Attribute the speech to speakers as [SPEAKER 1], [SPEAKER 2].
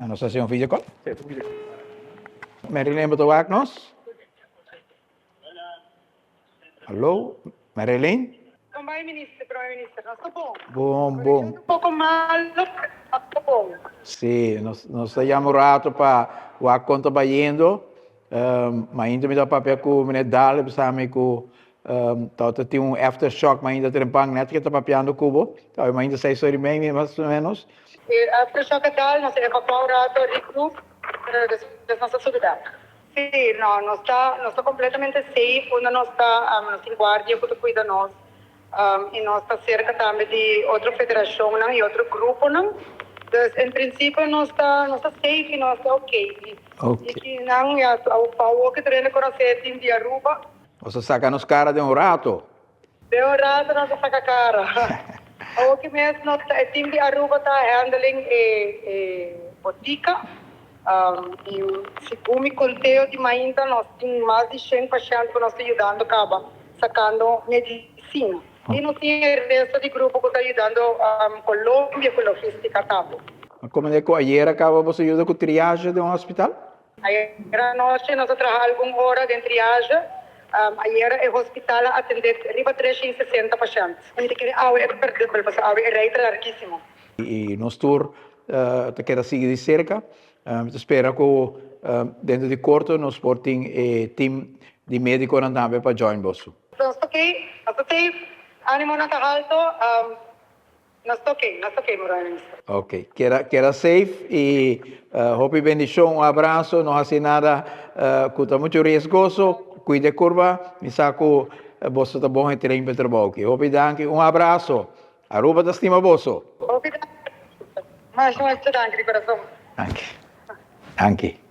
[SPEAKER 1] Nos a hasi un video call. Marilyn, bo ta wak nos? Hallo, Marilyn?
[SPEAKER 2] Kon bai minister, prome minister, nos ta bon.
[SPEAKER 1] Bon, bon.
[SPEAKER 2] Un poko malo, pero nos ta bon.
[SPEAKER 1] Sí, nos nos ta yama un rato pa wak kon ta bayendo. Mainta mi ta papia ku meneer Daal, e bisa mi ku Tawata tin un aftershock mainta trempan net ke ta papiando ku bo. Tawe mainta seis ora i media mas o menos.
[SPEAKER 2] E aftershock a dal, nos a evacuá un rato, regroup, pero despues nos a subi bek. Sí, no, nos ta, nos ta completamente safe unda nos ta, nos tin guardia cu ta cuida nos y nos ta cerca tambe di otro federacionnan y otro gruponan. Dus en principio nos ta, nos ta safe y nos ta ok. Y kinan ya pa awor ke ta rende conoce e team di Aruba.
[SPEAKER 1] Nos a saca nos cara den un rato.
[SPEAKER 2] Den un rato nos a saca cara. Awor ki mes nos ta, e team di Aruba ta handling e e botica y segun mi conteo di mainta nos tin mas di shen pashent cu nos ta yudando caba sacando medicina. Y nos tin e resto di grupo cu ta yudando Colombia cu logistica tambe.
[SPEAKER 1] Como de cu ayera caba boso yuda cu triage den un hospital?
[SPEAKER 2] Ayera anochi nos a traha algun ora den triage. Ayera e hospital a atende riba 360 pashent. Mi ta kere awe e ta perdubel pasobra awe e rei ta largisimo.
[SPEAKER 1] I nos tur ta keda sigui di serka. Mi ta spera ku dentro di korto nos por tin e team di medikonan tambe pa join boso.
[SPEAKER 2] Nos ta ok, nos ta safe, animonan ta halto. Nos ta ok, nos ta ok, Mevrouw Minister.
[SPEAKER 1] Ok, keda keda safe y hopi bendicion, un abrazo, no haci nada cu ta mucho riesgoso, cuida e curva, mi sa cu boso ta bon getrain pa e trabou aki. Hopi danki, un abrazo, Aruba ta stima boso.
[SPEAKER 2] Hopi danki, masha masha danki di corazon.
[SPEAKER 1] Danki, danki.